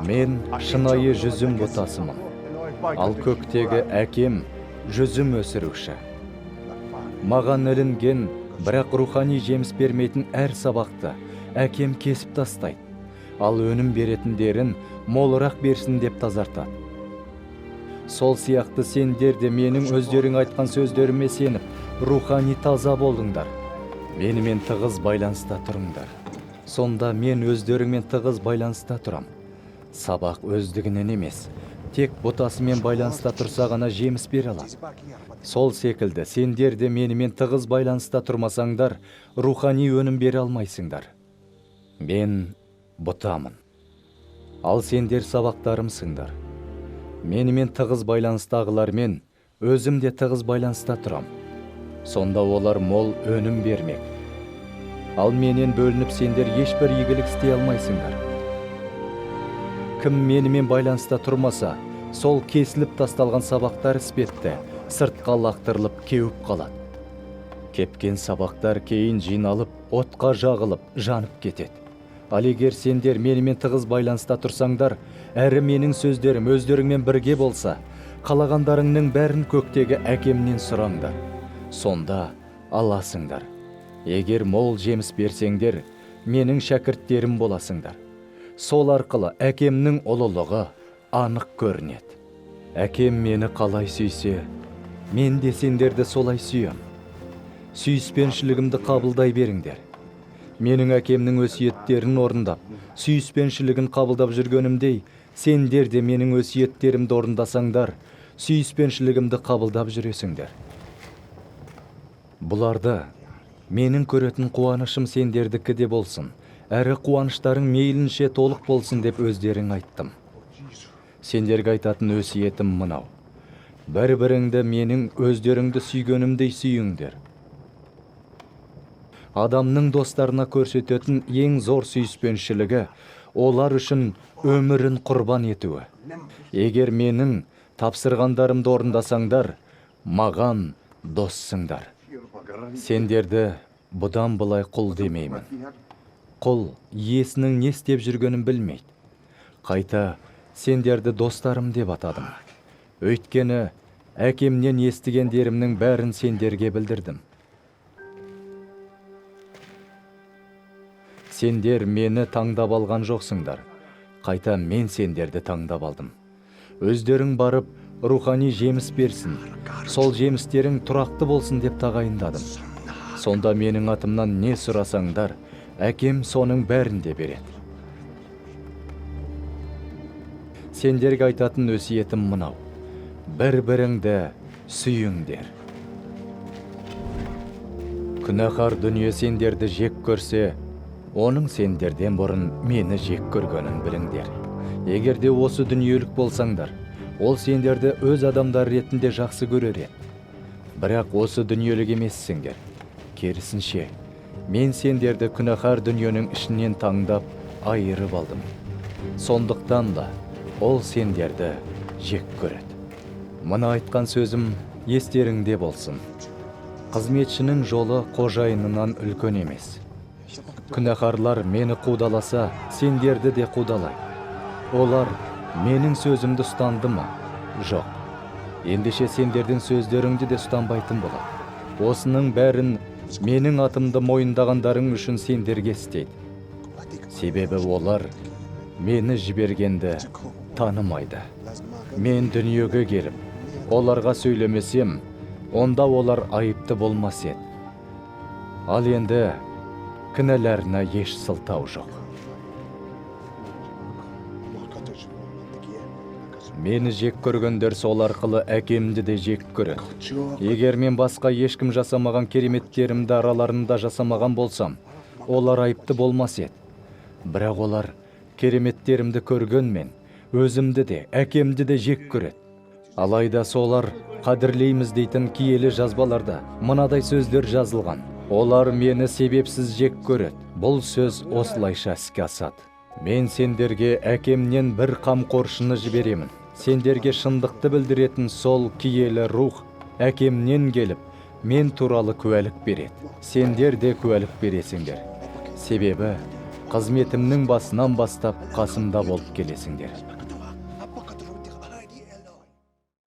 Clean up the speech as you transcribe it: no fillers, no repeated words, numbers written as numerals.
Мен шынайы жүзім бұтасымын, ал көктегі әкем жүзім өсіруші. Маған ілінген, бірақ рухани жеміс бермейтін әр сабақты әкем кесіп тастайды, ал өнім беретіндерін молырақ берсін деп тазартады. Сол сияқты сендер де менің өздерің айтқан сөздеріме сеніп, рухани таза болыңдар. Менімен тығыз байланыста тұрыңдар. Сонда мен өздеріңмен тығыз байланыста тұрам. Сабақ өздігінен емес, тек бұтасымен байланыста тұрса ғана жеміс бере алады. Сол секілді сендер де менімен тығыз байланыста тұрмасаңдар, рухани өнім бере алмайсыңдар. Мен бұтамын, ал сендер сабақтарымсыңдар. Менімен тығыз байланыстағылармен өзім де тығыз байланыста тұрам. Сонда олар мол өнім бермек. Ал менен бөлініп сендер ешбір игілік істей алмайсыңдар. Кім менімен байланыста тұрмаса, сол кесіліп тасталған сабақтар іспетті сыртқа лақтырылып кеуіп қалады. Кепкен сабақтар кейін жиналып, отқа жағылып, жанып кетеді. Ал егер сендер менімен тығыз байланыста тұрсаңдар, әрі менің сөздерім өздеріңмен бірге болса, қалағандарыңның бәрін көктегі әкемнен сұраңдар. Сонда аласыңдар. Егер мол жеміс берсеңдер, менің шәкірттерім боласыңдар. Сол арқылы әкемнің ұлылығы анық көрінеді. Әкем мені қалай сүйсе, мен де сендерді солай сүйем. Сүйіспеншілігімді қабылдай беріңдер. Менің әкемнің өсиеттерін орындап, сүйіспеншілігін қабылдап жүргенімдей, сендер де менің өсиеттерімді орындасаңдар, сүйіспеншілігімді қабылдап жүресіңдер. Бұларды менің көретін қуанышым сендердікі де болсын, әрі қуаныштарың мейлінше толық болсын деп өздерің айттым. Сендерге айтатын өсиетім мынау: бір-біріңді менің өздеріңді сүйгенімдей сүйіңдер. Адамның достарына көрсететін ең зор сүйіспеншілігі олар үшін өмірін құрбан етуі. Егер менің тапсырғандарымды орындасаңдар, маған доссыңдар. Сендерді бұдан былай құл демеймін. Құл иесінің не істеп жүргенін білмейді. Қайта сендерді достарым деп атадым. Өйткені әкемнен естігендерімнің бәрін сендерге білдірдім. Сендер мені таңдап алған жоқсыңдар. Қайта мен сендерді таңдап алдым. Өздерің барып рухани жеміс берсін. Сол жемістерің тұрақты болсын деп тағайындадым. Сонда менің атымнан не сұрасаңдар, әкем соның бәрін де береді. Сендерге айтатын өсиетім мынау: бір-біріңді сүйіңдер. Күнәһар дүние сендерді жек көрсе, оның сендерден бұрын мені жек көргенін біліңдер. Егер де осы дүниелік болсаңдар, ол сендерді өз адамдар ретінде жақсы көрер еді. Бірақ осы дүниелік емессіңдер. Керісінше, мен сендерді күнәһар дүниенің ішінен таңдап айырып алдым. Сондықтан да ол сендерді жек көреді. Мына айтқан сөзім естеріңде болсын. Қызметшінің жолы қожайынынан үлкен емес. Күнәһарлар мені қудаласа, сендерді де қудалайды. Олар менің сөзімді ұстанды ма? Жоқ. Ендеше сендердің сөздеріңді де ұстанбайтын болады. Осының бәрін менің атымды мойындағандарың үшін сендерге істейді. Себебі олар мені жібергенді танымайды. Мен дүниеге келіп, оларға сөйлемесем, онда олар айыпты болмас еді. Ал енді кінәларына еш сылтау жоқ. Мені жек көргендер сол арқылы әкемді де жек көреді. Егер мен басқа ешкім жасамаған кереметтерімді араларында жасамаған болсам, олар айыпты болмас еді. Бірақ олар кереметтерімді көргенмен, өзімді де, әкемді де жек көреді. Алайда солар қадірлейміз дейтін киелі жазбаларда мынадай сөздер жазылған: Олар мені себепсіз жек көреді. Бұл сөз осылайша іске асады. Мен сендерге әкемнен бір қамқоршыны жіберемін. Сендерге шындықты білдіретін сол киелі рух әкемнен келіп, Мен туралы куәлік береді. Сендер де куәлік бересіңдер, себебі қызметімнің басынан бастап қасымда болып келесіңдер.